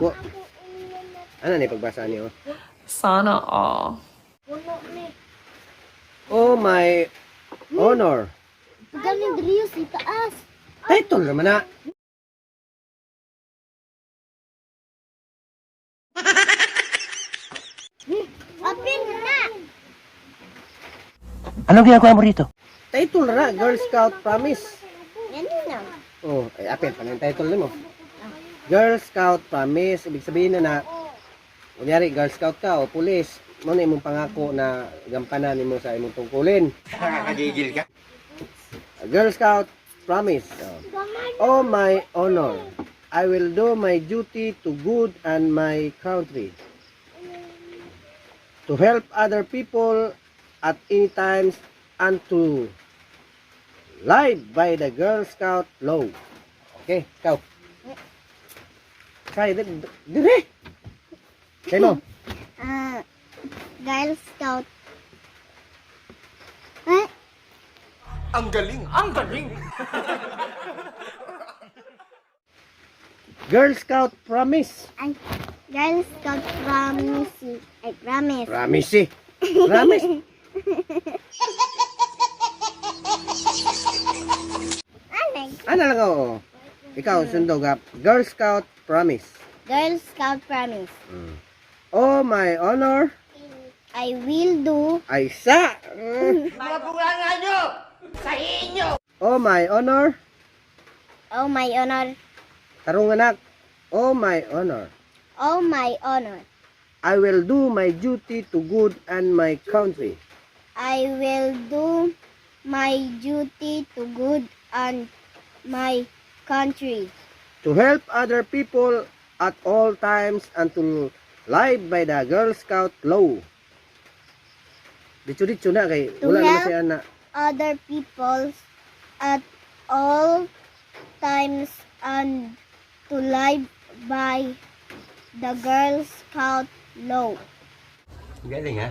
Wa. Ano ni pagbasa niyo? Sana all. Puno ni. Oh my honor. Galing diri sa itaas. Title naman na. Apil na. Anong ginagawa mo rito? Title na, Girl Scout Promise. Yan na. Oh, ay apel pa na yung title nimo. Girl Scout Promise, ibig sabihin na na kunyari Girl Scout ka o pulis, mo na imong pangako na gampanan nimo sa imong tungkulin. Nakakagigil ka. Girl Scout Promise. Oh my honor, I will do my duty to good and my country. To help other people at any times and to live by the Girl Scout law. Okay, ikaw. Kaya, dire. Say mo. Ah, Girl Scout. Eh, Ang galing! Ang galing! Girl Scout Promise. Ay, Girl Scout promise. Ay, promise. Promise eh. Promise. Ano? Ano lang oo. Ikaw, sundo ka. Girl Scout Promise. Girl Scout promise. Oh my honor, I will do ay sa. Oh my honor, oh my honor, tarong anak. Oh my honor, oh my honor. I will do my duty to good and my country. I will do my duty to good and my country. To help other people at all times and to live by the Girl Scout law. Ditso-ditso na kay To wala naman help- siya na. Other peoples at all times and to live by the Girl Scout law. Galing ha?